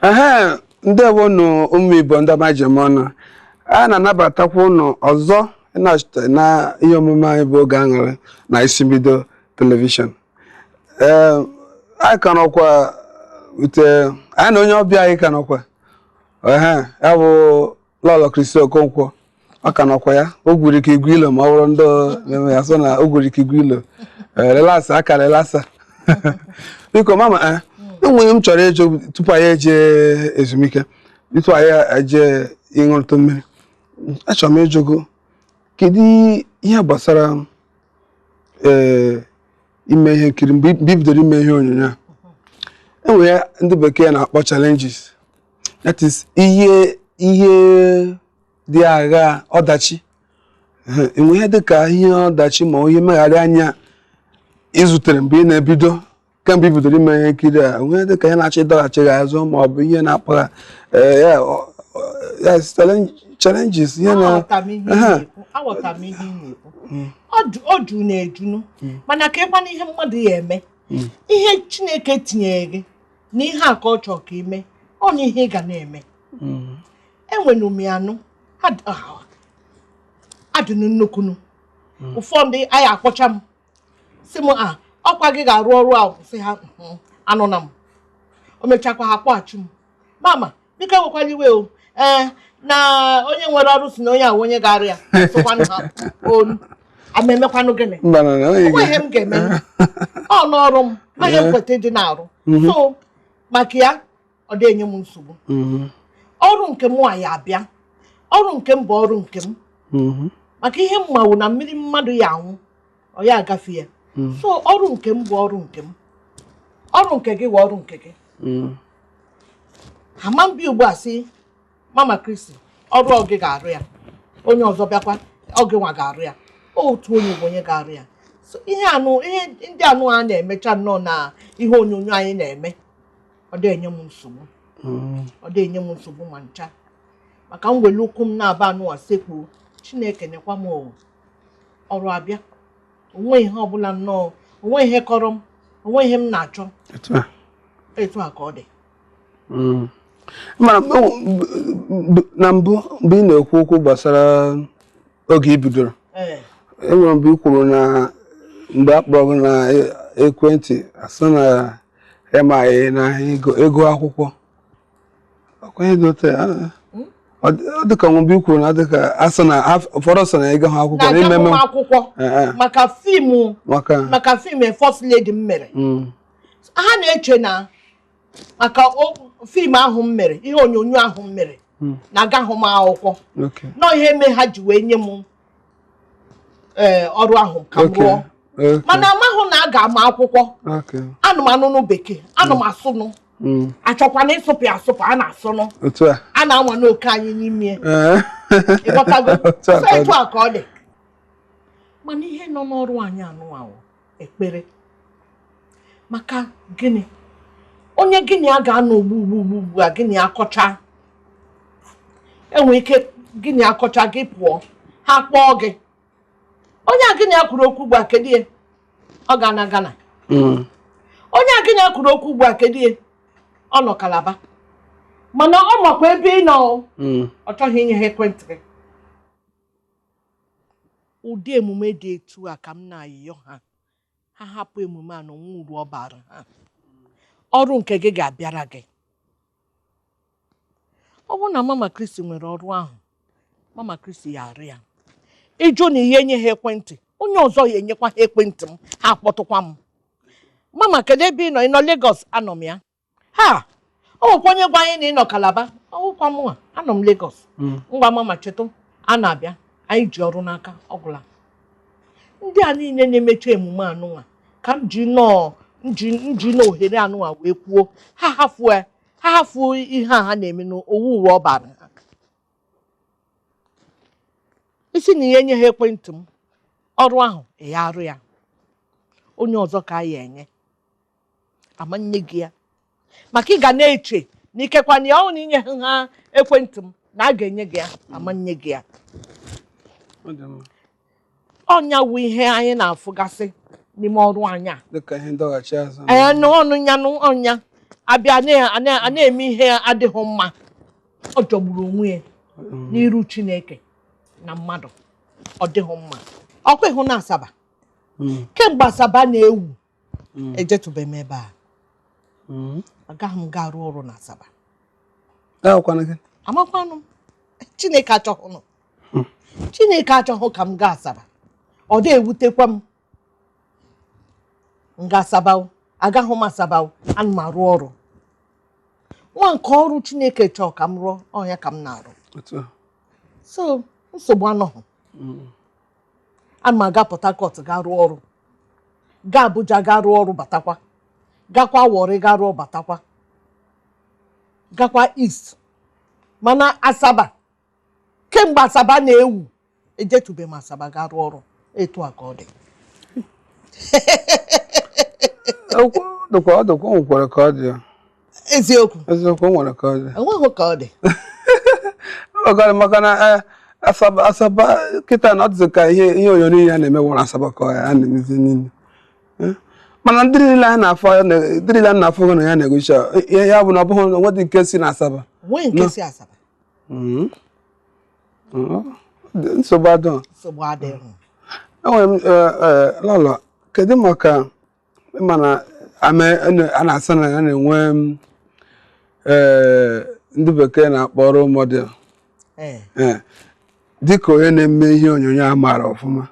Ehe, ndewonu ụmụ Igbo ndị ọma ji eme ọnụ. A na-anabatakwa ụnụ ọzọ ịnọchite na ihe omume anyị bụ Oge Aṅụrị na Isi Mbido Television. Ee, anyị ka nọkwa ute anyị na onye ọbịa anyị ka nọkwa. Ehe, ya bụ Lọlọ Kristi Okonkwo, ọ ka nọkwa ya. O gwuru ike igwe ilo ma ọ bụrụ ndị na-eme ya so na o gwuru ike igwe ilo. Ee, relasa aka relasa. Biko mama, ee, enweghị m chọrọ ịjụ tupu anyị eje ezumike, tupu anyị eje ịṅụrụtụ mmiri. Achọrọ m ịjụgo, kedu ihe gbasara ee ime ihe nkiri mgbe i bidoro ime ihe onyonyo a? Enwere ndị bekee na-akpọ challenges, that is ihe dị agha ọdachi. Enwe ihe dịka ihe ọdachi ma ihe mmegharị anya ị zutere mgbe ị na-ebido, kemgbe i bidoro ime ihe nkiri a? Enwe ihe dịka ihe na-achọ ịdọghachi gị azụ ma ọ bụ ihe na-akpa ya challenges, ihe na Aghọtara m ihe ị na-ekwu, aghọtara m ihe ị na-ekwu. Ọ ju na-ejunu, mana ka ịkwana ihe mmadụ ya eme, ihe Chineke tinyere gị na ihe a ka ọ chọrọ ka ime, ọ na ihe ị ga na-eme. Enwere m ya anụ adịnụ nnukwunu. Ụfọdụ anyị akpọcha m, si m, a ọkwa gị ga-arụ ọrụ ahụ, sị ha, "Anụ na m." O mechakwa, ha kpọghachi m, "Mama, biko enwekwala iwe o, ee, na onye nwere ọrụ si na onye ahụ onye ga-arụ ya." Sịkwanụ ha olu ama emekwanụ gịnị? Mba, na na onwe ihe m ga-eme, ọ n'ọrụ m, onye m kweta ịdị na-arụ. So maka ya, ọ dị enye m nsogbu. Ọrụ nke m ya abịa, ọrụ nke m bụ ọrụ nke m, maka ihe m mawu na mmiri mmadụ ya anwụ, ọ ya agafe ya. So ọrụ nke m bụ ọrụ nke m, ọrụ nke gị bụ ọrụ nke gị. Ama mbi ugbu a sị, "Mama Kristi, ọrụ ọ gị ga-arụ ya," onye ọzọ bịakwa, ọ gị nwa ga-arụ ya. Otu onye bụ onye ga-arụ ya. So ihe anụ, ihe ndị anụ a na-emecha nnọọ na ihe onyonyo anyị na-eme, ọ dị enye m nsogbu. Ọ dị enye m nsogbu ma ncha, maka m were ụkwụ m na-aba anụ a sekpuo, Chineke nyekwa m ọrụ abịa. Onwe ihe ọbụla nnọọ, onwe ihe kọrọ m, onwe ihe m na-achọ. Etu a. Etu a ka ọ dị. Mana na mbụ, mgbe ị na-ekwu okwu gbasara oge i bidoro, enwere mgbe i kwuru na mgbe a kpọrọ gị na ekwentị, asị na ịmaghị na ego akwụkwọ ọkwa ihe dị otu a, ọ dịka mgbe i kwuru na dịka asị na ụfọdụ sị na ego ha akwụkwọ na ime na-aga m akwụkwọ maka film, maka maka film First Lady m mere. Ha na-eche na maka film ahụ m mere, ihe onyonyo ahụ m mere, na agahụ m akwụkwọ. Nọ ihe mee ha ji wee nye m ee ọrụ ahụ ka m rụọ, mana amahụ na a ga-ama akwụkwọ. Anụ m anụnụ bekee, anụ m asụnụ, achọkwana ịsụpụ asụpụ, a na-asụnụ. Otu a. A na-anwa n'oke anyị n'ime. Ịghọtago? Otu a so ka ọ etu dị. a ka ọ dị. Mana ihe nọ n'ọrụ anyị anụahụ, ekpere. Maka gịnị? Onye gịnị a ga-anọ ugbu ugbu ugbu ugbu a, gịnị akọcha, enwere ike gịnị akọcha gị pụọ, ha kpọọ gị, onye a gịnị a kwuru okwu ugbu a, kedu ihe ọ ga na Ghana? Onye a gịnị a kwuru okwu ugbu a, kedu ihe ọ nọ Kalaba? Mana ọ makwa ebe ị nọ. Ọ chọghị inye ha ekwentị gị. Ụdị emume dị etu a ka m na-ayọ ha, ha hapụ emume a na onwe uru ọ bara ha. Ọrụ nke gị ga-abịara gị. Ọ bụrụ na Mama Kristi nwere ọrụ ahụ, Mama Kristi ya arụ ya. Ịjụ na ihe enye ha ekwentị, onye ọzọ ya enyekwa ha ekwentị m, ha akpọtụkwa m, "Mama, kedu ebe ị nọ? Ị nọ Lagos?" Anọ m ya. Ha ọ nwekwa onye gwa anyị na ị nọ Kalaba, ọwụkwa mụnwa, anọ m Lagos. Ngwa mama, chetụ, a na-abịa, anyị ji ọrụ n'aka. Ọgwụla ndị a niile na-emecha emume anụnwa ka m ji nọọ nji na ohere anụnwa wee kwuo, ha hafuo ya, ha hafuo ihe a ha na-eme n'owu uru ọ bara ha. Isi na ihe nye ha ekwentị m, ọrụ ahụ ya arụ ya, onye ọzọ ka a ya enye, ama nne gị ya, maka ị ga na-eche na ikekwa na ya ọ na inye ha ekwentị m na a ga-enye gị ya, ama nne gị ya. Ọ dị mma. Ọnya wụ ihe anyị na-afụgasị n'ime ọrụ anyị a. Dịka ihe ndọghachi azụ. Ee, n'ọnụ ya, n'ọnya. Abịa na-eme ihe adịghị mma, ọ jọgburu onwe ya n'iru Chineke na mmadụ. Ọ dịghị mma. Ọkwa ịhụ na Asaba, kemgbe Asaba na-ewu, ejetụbeghị m ebe a. Agaghị m gaa rụọ ọrụ na Asaba. Ahụkwana gị. Amakwanụ m, Chineke achọghị, Chineke achọghị ka m gaa Asaba. Ọ dị ewutekwa m nga Asaba o, agaghị m Asaba o, ana m arụ ọrụ nwa nke ọrụ Chineke chọọ ka m rụọ, ọnya ka m na-arụ. Otu a. So nsogbu anọghị. Ana m aga Port Harcourt gaa rụọ ọrụ, gaa Abuja gaa rụọ ọrụ, batakwa, gakwa Warri gaa rụọ, batakwa, gakwa East. Mana Asaba, kemgbe Asaba na-ewu, ejetube m Asaba gaa rụọ ọrụ. Etu a ka ọ dị. Okwu dịkwa, ọ dịkwa, o nwekwara ka ọ dị. Eziokwu. Eziokwu, o nwere ka ọ dị. Enweghị ka ọ dị. Ọ maka na Asaba kịta na ọ dịzị ka ihe onyonyo ya na-eme nwere Asaba ka ọ ya a na-emezi niile. Mana ndị niile a na-afụ ya ndị niile a na-afụ na ya na-egosi ihe ya bụ na ọ bụghị na onwedị nke si na Asaba. Nwee nke si Asaba. Nsogbu adọ. Nsogbu adịghị. Enwere m lọlọ, kedu maka mana a na-asị na ya na-enwe ndị bekee na-akpọ role model? Ee. Ee, dịka onye na-eme ihe onyonyo a maara ọfụma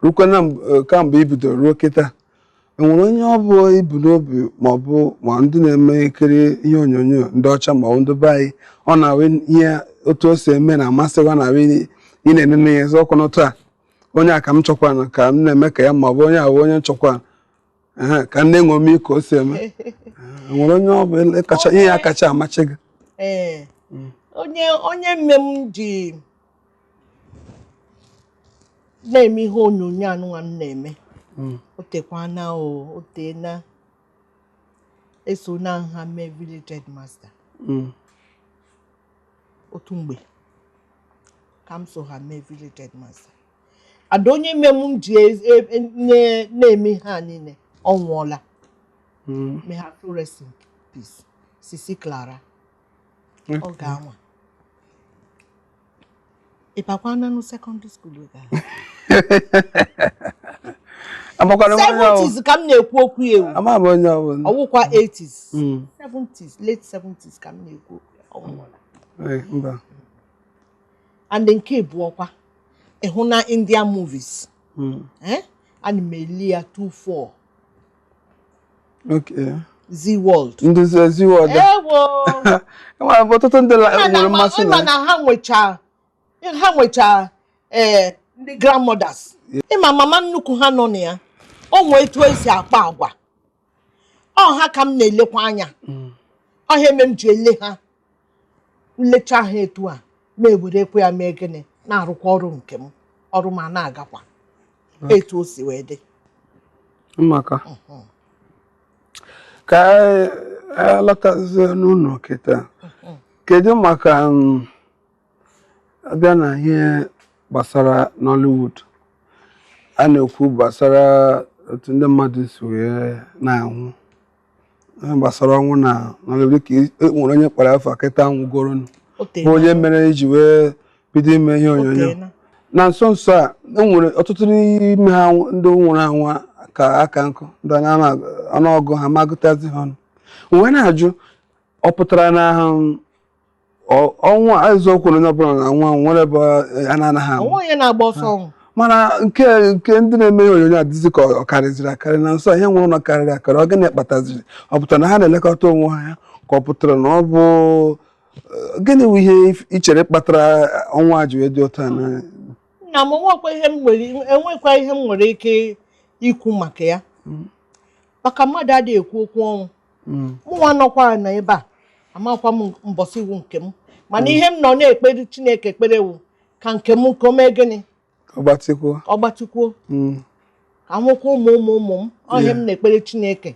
rukwe na kamgbe i bidoro ruo kịta, enwere onye ọ bụ ibu n'obi, ma ọ bụ ma ndị na-eme nkiri ihe onyonyo ndị ọcha ma ọ bụ ndị be anyị, ọ na-awụ ihe otu o si eme na-amasị gị, ọ na-awụ ị na-enene ya ọkụ n'otu a, onye a ka m chọkwa ka m na-eme ka ya, ma ọ bụ onye a bụ onye nchọkwa ehe, ka m na-eṅomi ka o si eme? Enwere onye ọ bụ kacha ihe ya kacha amasị gị? Ee, onye mme m ji na-eme ihe onyonyo anụnwa m na-eme, o tekwana, o teena eso na nha mee village headmaster. Otu mgbe ka m so ha mee village headmaster. Ada onye mme m ji na-eme ihe a niile, ọ nwụọla. May her soul rest in peace, Sisi Clara. Ọ ga-anwa ịbakwa na secondary school oge ahụ. Amakwana m onye ọ 70s ka m na-ekwu okwu ya ewu. Ama m onye ọ bụ. Ọwụkwa 80s. 70s, late 70s ka m na-ekwu okwu ya. Ọ nwụọla. Ee, mba. And nke abụọkwa, ịhụ na India movies, eh? Ana m eli ya 24. Zee World. Ndị Zee World. Ewo. Enwere ọtụtụ ndị nwere mmasị ịma na na ha nwecha ee ndị grandmothers, ịma mama nnukwu ha nọ na ya, o nwee etu esi akpa agwa. Ọ ha ka m na-elekwa anya. Ọhịa eme m ji ele ha, nlecha ha etu a, ma ewerekwa ya mee gịnị, na-arụkwa ọrụ nke m, ọrụ ma na-agakwa etu o si wee dị. Maka ka anyị lọtazie n'ụlọ kịta, kedu maka abịa na ihe gbasara Nollywood, a na-ekwu gbasara otu ndị mmadụ si wee na-anwụ, ihe gbasara ọnwụ na Nollywood, ka e nwere onye kpara afọ kịta nwụgoronụ, O bụ teela. onye mere iji wee bido ime ihe O onyonyo. teela. Na nso nso a, e nwere ọtụtụ n'ime ha ndị nwụrụ anwụ ka aka nkụ ndị na ọnụọgụ ha magụtazi ha ọnụ. Wee na-ajụ, ọ pụtara na ọnwụ a, eziokwu na onye ọbụla na-anwụ anwụ, nwere ebe a na-anaghị anwụ? Onwe onye na-agba ọsọ ọnwụ. Mana nke ndị na-eme ihe onyonyo adịzi ka ọ karịziri akarị na nso a, ihe nwụrụ na karịrị akarị. Ọ gịnị kpataziri? Ọ pụtara na ha na-elekọta onwe ha ya, ka ọ pụtara na ọ bụ gịnị bụ ihe ị chere kpatara ọnwụ a ji wee dị otu a na Nna m, enwekwa ihe m nwere ike ikwu maka ya, maka mmadụ adịghị ekwu okwu ọnwụ. Mụnwa nọkwa na ebe a, amakwa m mbọsị iwu nke m, mana ihe m nọ na-ekpere Chineke ekpere wụ ka nke m ka o mee gịnị? Ọ gbatịkwuo. Ka ọ gbatịkwuo, ka m nwekwa ụmụ ụmụ ụmụ m. Ọhịa m na-ekpere Chineke.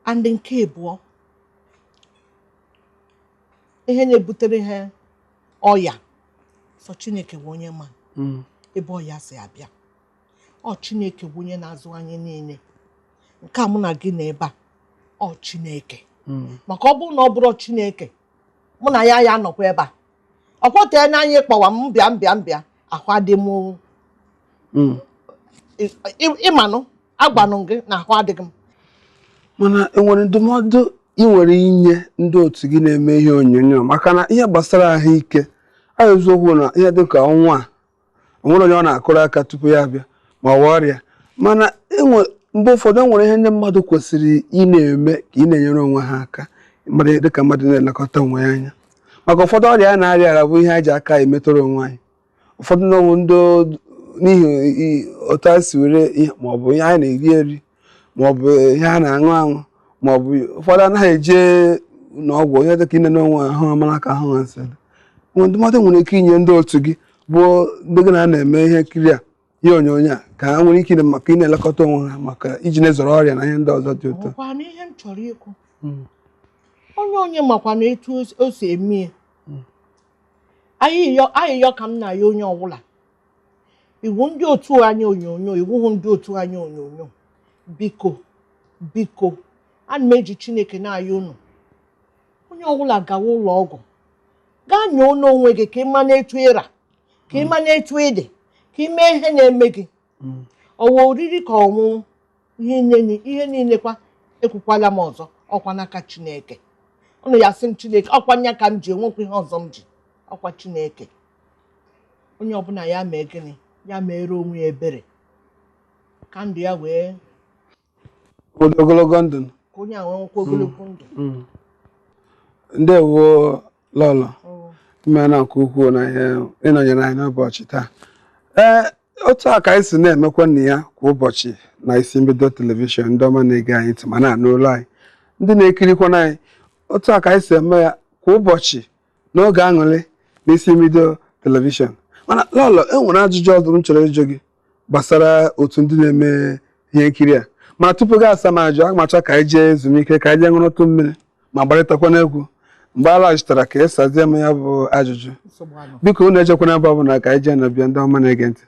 And nke abụọ, ihe na-ebutere ha ọya, sọ Chineke bụ onye ma ebe ọya si abịa. Ọ Chineke bụ onye na-azụ anyị niile. Nke a mụ na gị na ebe a. Ọ Chineke, maka ọ bụrụ na ọ bụrụ Chineke, mụ na ya ya nọkwa ebe a. Ọ kwọtee n'anya ịkpọwa m bịa, m bịa, m bịa, ahụ adị m. Ịmanụ agwanụ gị na ahụ adịghị m. Mana enwere ndụmọdụ ị nwere inye ndị otu gị na-eme ihe onyonyo maka na ihe gbasara ahụike a? Eziokwu na ihe dịka ọnwa a, onwere onye ọ na-akụrụ aka tupu ya abịa ma ọ bụ ọrịa, mana enwe mgbe ụfọdụ enwere ihe ndị mmadụ kwesịrị ị na-eme ka ị na-enyere onwe ha aka, mmadụ dịka mmadụ na-elekọta onwe ya anya, maka ụfọdụ ọrịa a na-arịa arịa bụ ihe anyị ji aka emetụrụ onwe anyị. Ụfọdụ n'ọnwụ ndị n'ihi otu a si were ihe, maọbụ ihe anyị na-eri eri, maọbụ ihe a na-aṅụ aṅụ, maọbụ ụfọdụ anaghị eje n'ọgwụ, ihe dịka inene onwe ahụ mara ka ahụ ha si dị. Nwere ndụmọdụ nwere ike inye ndị otu gị bụ ndị gị na ha na-eme ihe nkiri a, ihe onyonyo a, ka ha nwere ike ine maka ị na-elekọta onwe ha, maka iji na-ezere ọrịa na ihe ndị ọzọ dị otu a? Ọkwa na ihe m chọrọ ikwu, onye onye makwa na etu o si eme ya. Ayịyọ, ayịyọ ka m na-ayọ onye ọbụla, iwu ndị otu anyị onyonyo, iwu ndị otu anyị onyonyo, biko, biko, ana m eji Chineke na-ayọ unu, onye ọbụla gawa ụlọ ọgwụ, gaa nyoo n'onwe gị ka ị ma n'etu ịra, ka ị ma n'etu ị dị, ka ị mee ihe na-eme gị, ọwa oriri ka ọnwụnwụ, ihe niile, ihe niile kwa. Ekwukwala m ọzọ, ọkwa n'aka Chineke. Ụnụ ya sị m Chineke, ọkwa nya ka m ji, enwekwa ihe ọzọ m ji, ọkwa Chineke. Onye ọbụla ya mee gịnị, ya mere onwe ya ebere ka ndụ ya wee ogologo ndụ, ka onye a wee nwekwa ogologo ndụ. Ndewo, Lọlọ. Imeela nke ukwuu na ihe ịnọnyere anyị n'ụbọchị taa. Ee, otu a ka anyị si na-emekwa na ya kwa ụbọchị na Isi Mbido Television. Ndị ọma na-ege anyị ntị ma na-anụ olu anyị, ndị na-ekirikwana anyị, otu a ka anyị si eme ya kwa ụbọchị n'oge aṅụrị na Isi Mbido Television. Mana Lọlọ, e nwere ajụjụ ọzọ m chọrọ ịjụ gị gbasara otu ndị na-eme ihe nkiri a. Mana tupu gị asa m ajụ, aga m achọ ka anyị jee ezumike, ka anyị jee ṅụrụtụ mmiri ma gbarịtakwa n'egwu. Mgbe a laghachitara, ka ị sazie m ya bụ ajụjụ. Nsogbu anọ. Biko, unu ejekwana ebe ọ bụla, ka anyị jee na bịa. Ndị ọma na-ege ntị.